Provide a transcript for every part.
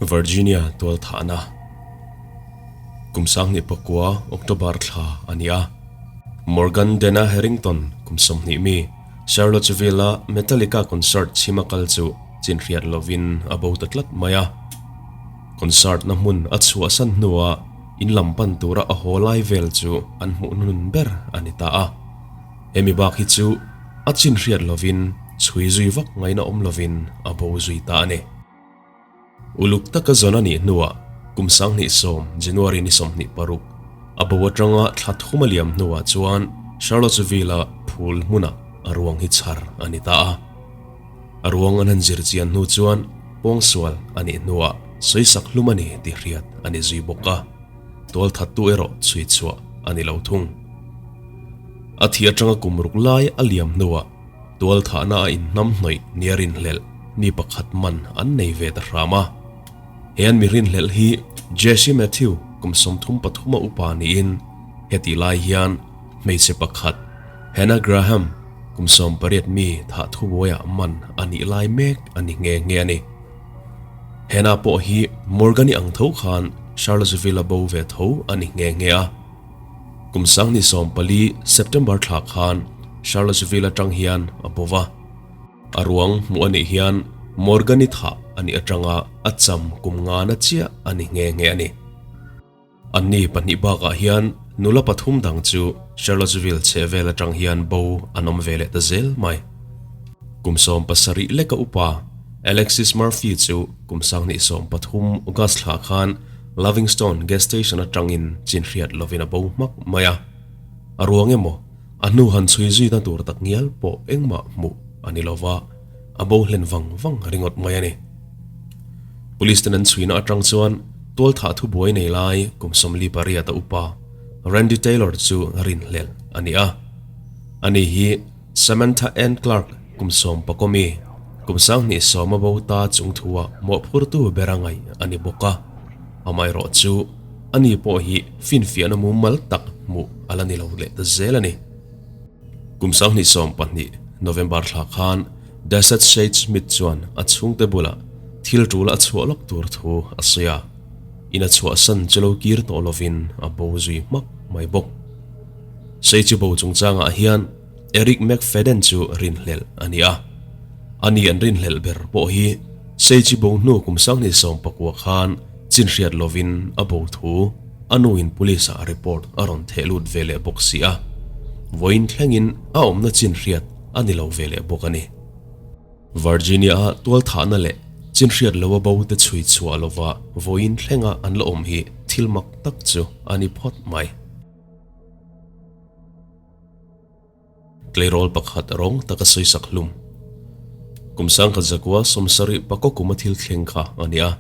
Virginia tualthahna Kum 2009 October thla a ni a. Morgan Dana Harrington kum 20 mi Charlottesville-a Metallica concert chhima kal chu chinhriat lovin a bo ta tlat mai a. Concert na hmun a chhuahsan hnuah in lam pan tura a haw lai vel chu an hmuh hnun ber a ni ta a. Hemi bak hi chu a chinhriat lovin chhui zui vak ngaihna awm lovin a bo zui ta a ni. Uluk taka zawn a nih hnuah kum 2010 January ni 26, a bo atanga thla thum a liam hnuah chuan Charlottesville-a phul hmunah a ruang hi chhar a ni ta a. A ruang an han zir chian hnu chuan pawngsual a nih hnuah sawisak hlum a ni tih hriat a ni zui bawk a, tualthattu erawh chhui chhuah a ni lo thung. A thih atanga kum ruk lai a liam hnuah Tualthahna a inhnamhnawih nia rinhlelh mi pakhat man an nei ve ta hram a. He an mi rinhlelh hi Jesse Matthew kum 33 a upa niin hetih lai hian hmeichhe pakhat Hannah Graham kum 18 mi thah thubuaiah man a nih lai mek a ni nghe nghe a ni. Hannah pawh hi Morgan-i ang tho khan Charlottesville a bo ve tho a ni nghe nghe a. Kum 2014 September thla khan Charlottesville atang hian a bo va. A ruang hmuh a nih hian Morgan-i thah a nih atanga a cham kum ngana chiah a ni nghe nghe a ni. Anni pahnih bakah hian nula pathum dang chu Charlottesville chhehvel atang hian bo an awm ve leh ta zel mai. Kum 17 leka upa Alexis Murphy chu kum 2013 August thla khan Lovingstone gas station atangin chin hriat lovin a bo hmak mai a, a ruang emaw a hnu han chhui zuina tur tak ngial pawh engmah hmuh a ni lova, a bo hlen vang vang ringawt mai a ni. Police ten an chhuina atang chuan tualthah thubuai nei lai kum 48 a upa Randy Taylor chu rinhlelh a ni a, ani hi Samantha Ann Clark kum 14 mi, kum 2010 a bo ta chung thua mawhphurtu ber a ngaih a ni bawk a. Amaherawh chu ani pawh hi finfiahna mumal tak hmuh a la ni lo leh ta zel a ni. Kum 2012 November thla khan Desert Shade Smith chuan a chhungte bulah thil tul a chhuah lawk tur thu a sawi a, in a chhuahsan chu lo kir tawh lovin a bo zui hmak mai bawk. Seichu bo chungchangah hian Eric McFadden chu rinhlelh a ni a. Ani an rinhlelh ber pawh hi Seichu bo hnu kum 2019 khan chinhriat lovin a bo thu a nuin police ah report a rawn theh lut ve leh bawk si a. Vawiin thlengin a awmna chinhriat a ni lo ve leh bawk a ni. Virginia-a tualthahna leh chinhriat lo a bo te chhui chhuah lova vawiin thlenga an la awm hi thil mak tak chu a ni phawt mai. Tleirawl pakhat rawng taka sawisak hlum. Kum 1977 pakaw kuma thil thleng kha a ni a.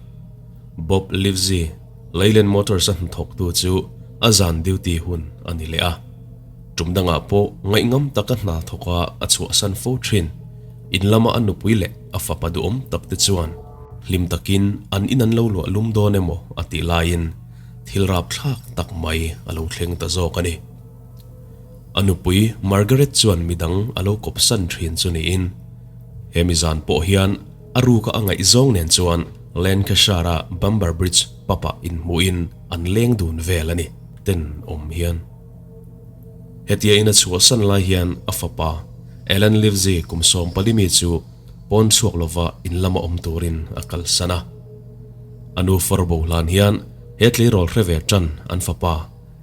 Bob Livesey, Leyland Motors-a hnathawktu chu a zan duty hun a ni leh a. Tum dangah pawh ngaihngam taka hna thawka a chhuahsan fo thin. In lama a nupui leh a fapa duhawm tak te chuan hlim takin an in an lo luah lum dawn emaw a tih laiin thil rapthlak tak mai a lo thleng ta zawk a ni. A nupui Margaret chuan midang a lo kawpsan thin chu niin, he mizan pawh hian a ruka a ngaihzawng nen chuan Lancashire-a Bamber Bridge pub-ah inhmuhin an leng dun vel a ni. Ten awm hian. Hetia in a chhuahsan lai hian a fapa Alan Livesey kum 14 mi chu pawn chhuak lova in lama awm turin a kalsan a. A nu far bo hlan hian he tleirawl hre ve tan an fapa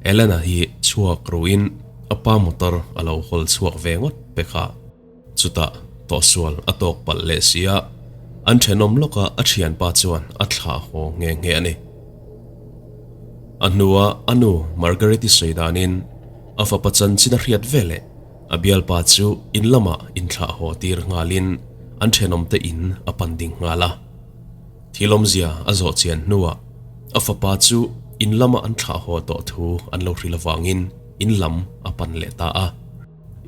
Elena hi chhuak ruin a pa motor a lo hawl chhuak ve ngawt pek a. Chutah tawhsual a tawk palh leh si a, an thenawm lawka a thianpa chuan a thlah haw nghe nghe a ni. A hnua a nu Margaret-i sawi danin a fapa chanchin a hriat ve leh a bialpa chu in lamah inthlah haw tir nghalin an thenawmte in a pan ding nghal a. Thil awmzia a zawh chian hnuah a fapa chu in lama an thlah haw tawh thu an lo hrilh avangin in lam a pan leh ta a.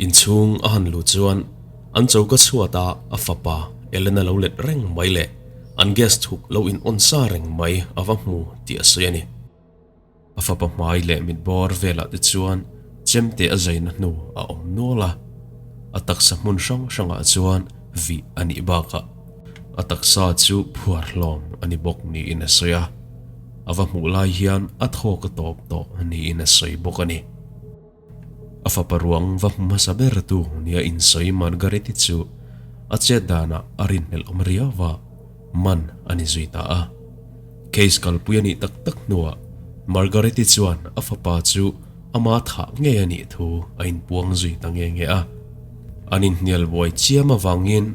Inchhung a han luh chuan an choka chhuata a fapa Elena lo let reng mai leh an gas thuk lo in on sa reng mai a va hmu tih a sawi a ni. A fapa hmai leh mit bawr velah te chuan chemte a zaina hnu a awm nual a, a taksa hmun hrang hrangah chuan vih a nih bakah. A taksa chu phuar hlawm a ni bawk niin a sawi a, a va hmuh lai hian a thawk a tawp tawh niin a sawi bawk a ni. A fapa ruang va hmu hmasa ber tu nia insawi Margaret-i chu a chet danah a rinhlelh awm riau va, man a ni zui ta a. Case kalpui a nih tak tak hnuah Margaret-i chuan a fapa chu ama thah ngei a nih thu a inpuang zui ta nge nge a. An inhnial buai chiam avangin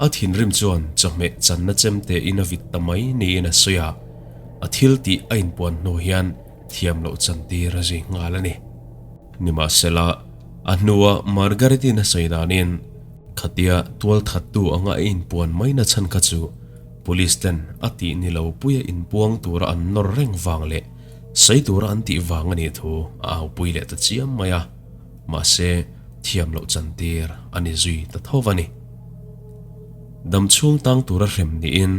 a thinrim chuan chawhmeh channa chem tein a vit ta mai niin a sawi a, a thil tih a inpuan hnu hian thiam loh chantir a zui nghal a ni. Nimahsela, a hnua Margaret-in a sawi danin khatia tualthattu anga a inpuan mai na chhan kha chu Police ten a tih ni lo puia inpuang tura an nawr reng vang leh sawi tura an tih vang a nih thu a aupui leh ta chiam mai a, mahse thiam loh chantir a ni zui ta tho a ni. Dam chhung tang tura hrem niin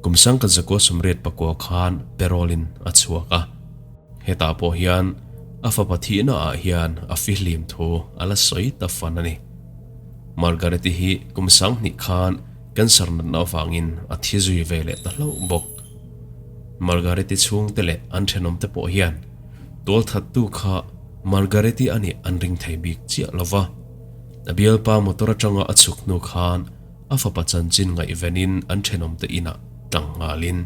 kum sangkhat zakua 84 khan parole in a chhuak a, hetah pawh hian a fapa thihna ah hian a fihlim thu a la sawi ta fan a ni. Margaret-i hi kum 2000 khan Cancer natna avangin a thi zui ve leh ta hlauh bawk. Margaret-i chhungte leh an thenawmte pawh hian tualthattu kha Margaret-i a nih an ring thei bik chiah lo va. A bialpa motor atanga a chhuk hnu khan a fapa chanchin ngaihvenin an thenawmte inah tlang nghalin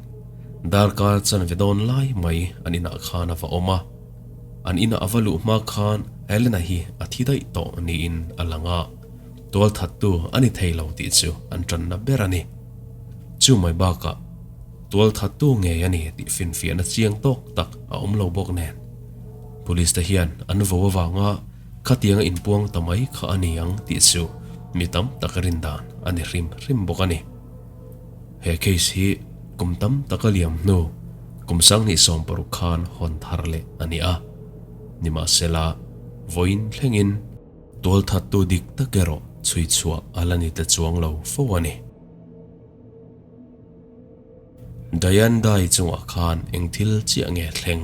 darkar chanve dawn lai mai an inah khan a va awm a. An inah a va luh hma khan Elena hi a thi daih tawh niin a lang a. Tualthattu a ni thei lo tih chu an tanna ber a ni. Chu mai bakah tualthattu ngei a ni tih finfiahna chiang tawk tak a awm lo bawk nen. Police te hian an vo avanga khatianga inpuang ta mai kha a ni ang tih chu mi tam tak rin dan a ni hrim hrim bawk a ni. He case hi kum tam taka liam hnu kum 2016 khan hawn thar leh a ni a. Nimahsela, vawiin thlengin. Tualthattu dik tak erawh chhui chhuah a la ni ta chuang lo fo a ni. Diane Dai chungah khan eng thil chiah nge thleng?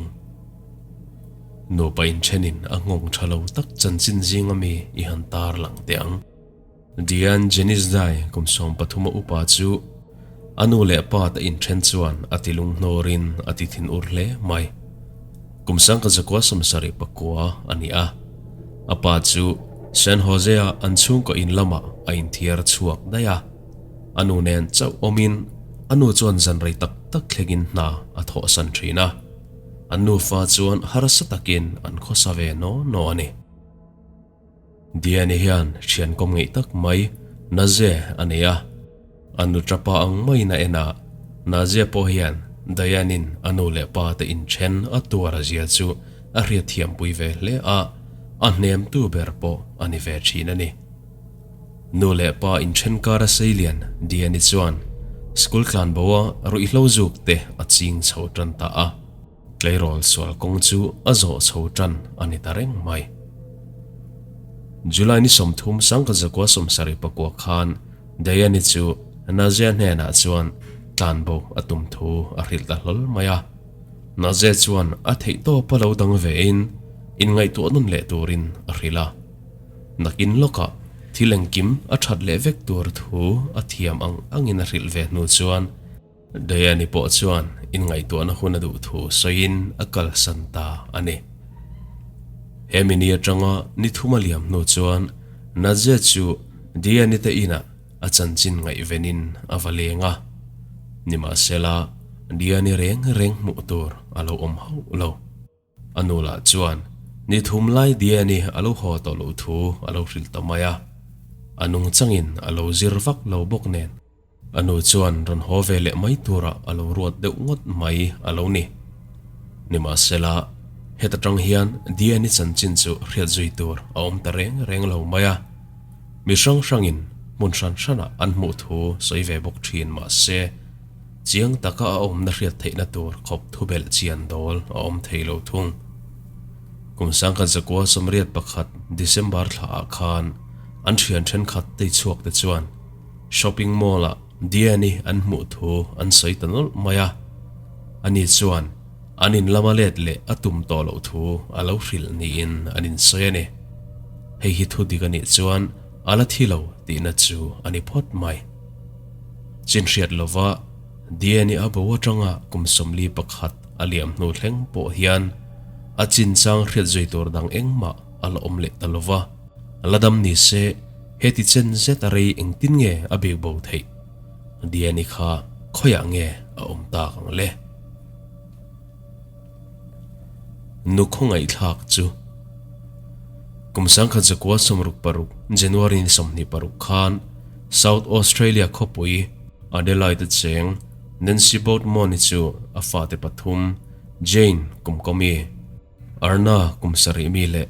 Nupa inthenin a nghawng tha lo tak chanchin zinga mi i han tar lang teh ang. Diane Janice Dai kum 13 a upa chu a nu leh pa te inthen chuan a ti lunghnawrin a ti thin ur hle mai. Kum 1979 a ni a, a pa chu San Jose-a an chhungkaw in lamah a inthiar chhuak daih a. A nu nen chauh awmin a nu chuan zan rei tak tak thlengin hna a thawhsan thin a. An nufa chuan harsa takin an khawsa ve naw naw a ni. Diane hian thian kawm ngeih tak mai Naze a nei a, a nu tapa ang maiin a en a, Naze pawh hian Diane-in a nu leh pa te inthen a tuar a zia chu a hriatthiampui ve hle a, a hnemtu ber pawh a ni ve thin a ni. Nu leh pa inthen kar a seilian Diane-i chuan school tlanbo a ruihhlo zuk te a ching chho tan ta a. Tleirawl sual kawng chu a zawh chho tan a ni ta reng mai. July ni 30 1979 khan Diane-i chu Nazia hnenah chuan tlanbo a tum thu a hrilh ta hlawl mai a. Nazia chuan a theih tawp a lo dang vein inngaihtuah nawn leh turin a hrilh a. Nakin lawkah thil engkim a that leh vek tur thu a thiam ang angin a hrilh ve hnu chuan Diane-i pawh chuan inngaihtuahna hun a duh thu sawiin a kalsan ta a ni. He mini atanga ni thum a liam hnu chuan Naze chu Diane-i te inah a chanchin ngaihvenin a va leng a. Nimahsela, Diane-i reng reng hmuh tur a lo awm hauh lo. A nu lah chuan ni thum lai Diane-i a lo haw tawh loh thu a lo hrilh ta mai a. A nungchangin a lo zir vak lo bawk nen. A nu chuan rawn haw ve leh mai turah a lo ruat deuh ngawt mai a lo ni. Nimahsela, heta tang hian Diane-i chanchin chu hriat zui tur a awm ta reng reng lo mai a. Mi hrang hrangin hmun hran hranah an hmuh thu sawi ve bawk thin mahse, chiang taka a awmna hriat theihna tur khawp thubelh chian dawl a awm thei lo thung. Kum 1981 December thlaah khan an thian thenkhat tei chhuak te chuan, Shopping mall ah Diane-i an hmuh thu an sawi ta nawlh mai a, ani chuan an in lama let leh a tum tawh loh thu a lo hrilh niin an insawi a ni. Hei hi thu dik a nih chuan a la thi lo tihna chu a ni phawt mai. Chin hriat lova Diane-i a bo atanga kum 41 a liam hnu thleng pawh hian a chinchang hriat zui tur dang engmah a la awm leh ta lova, la dam ni se heti chen zet a rei engtin nge a bik bo theih? Diane-i kha khawiah nge a awm tak ang le? Nu khawngaihthlak chu kum 1966 January ni 26 khan South Australia khawpui Adelaide cheng Nancy Boutmon-i chu a fate pathum Jane kum kawmi, Arna kum sarih mi leh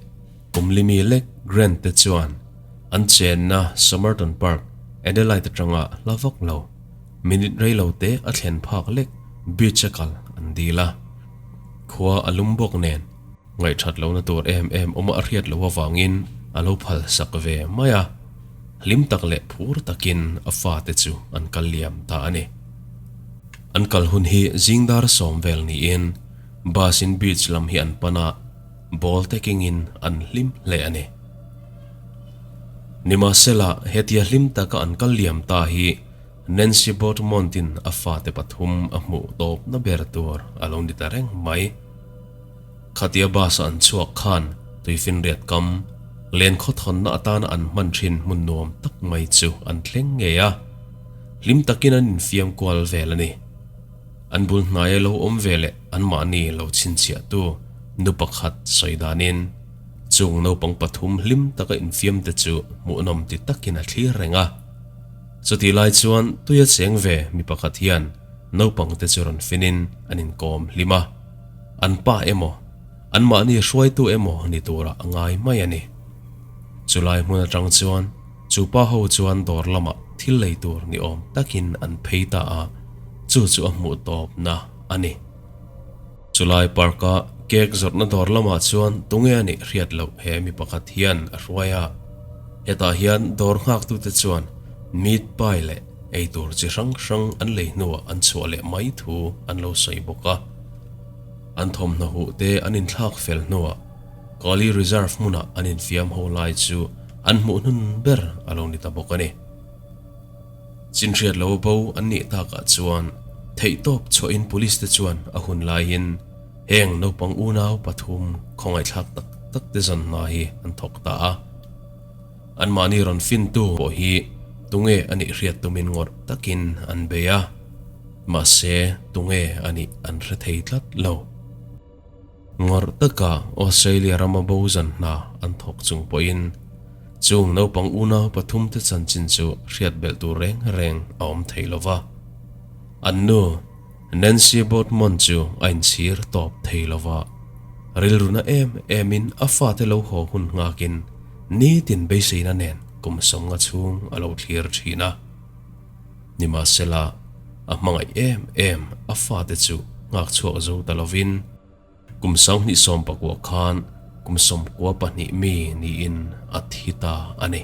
kum li mi lek Grant te chuan an chenna Somerton Park, Adelaide atanga hla vak lo. Minute rei lo te a thlen phak lek beach a kal an dil a. Khua a lum bawk nen ngaihthat lohna tur em em awm a hriat loh avangin a lo phal sak ve mai a. Hlim tak leh phur takin a fate chu an kal liam ta a ni. An kal hun hi zing dar sawm vel niin bus in beach lam hi an pan a, ball te kengin an hlim hle a ni. Nimahsela hetia hlim taka an kal liam ta hi Nancy Boutmont-in a fate pathum a hmuh tawpna ber tur a lo ni ta reng mai. Khatia bus-a an chhuak khan tuifinriat kam, len khawthawnna atana an hman thin hmun nuam tak mai chu an thleng ngei a. Hlim takin an infiam kual vel a ni. An bul hnaia lo awm ve leh anmahni lo chhinchhiahtu nu pakhat sawi danin chung naupang pathum hlim taka infiamte chu hmuhnawm ti takin a thlir reng a. Chutih lai chuan tuia cheng ve mi pakhat hian naupang te chu rawn finin an inkawm hlim a, an pa emaw, anmahni hruaitu emaw ni turah a ngai mai a ni. Chulai hmun atang chuan chu pa ho chuan dawr lamah thil lei tur ni awm takin an phei ta a, chu chu a hmuh tawpna a ni. Chulai park-a cake zawrhna dawr lamah chuan tunge a nih hriat loh he mi pakhat hian a hruai a. Hetah hian dawr nghaktute chuan meat pie leh eitur chi hrang hrang an lei hnuah an chhuah leh mai thu an lo sawi bawk a. An thawmhnaw huh te an inthlak fel hnuah Kali Reserve hmunah an infiam ho lai chu an hmuh hnun ber a lo ni ta bawk a ni. Chinhriat lo bo an nih takah chuan theihtawp chhuahin police te chuan a hun laiin heng naupang unau pathum khawngaihthlak tak tak te zawn hna hi an thawk ta a. Anmahni rawn fintu pawh hi tunge a nih hriat tumin ngawrh takin an bei a, mahse tunge a nih an hre thei tlat lo. Ngawrh taka Australia rama bo zan hna an thawk chung pawhin chung naupang unau pathumte chanchin chu hriat belh tur reng reng a awm thei lo va. An nu, Nancy Boutmont chu a inchhir tawp thei lo va, rilruna em emin a fate lo haw hun nghakin nitin beiseina nen kum 50 chhung a lo thlir thin a. Nimahsela, a hmangaih em em a fate chu nghak chhuak zo ta lovin kum 2019 khan kum 92 mi niin a thi ta a ni.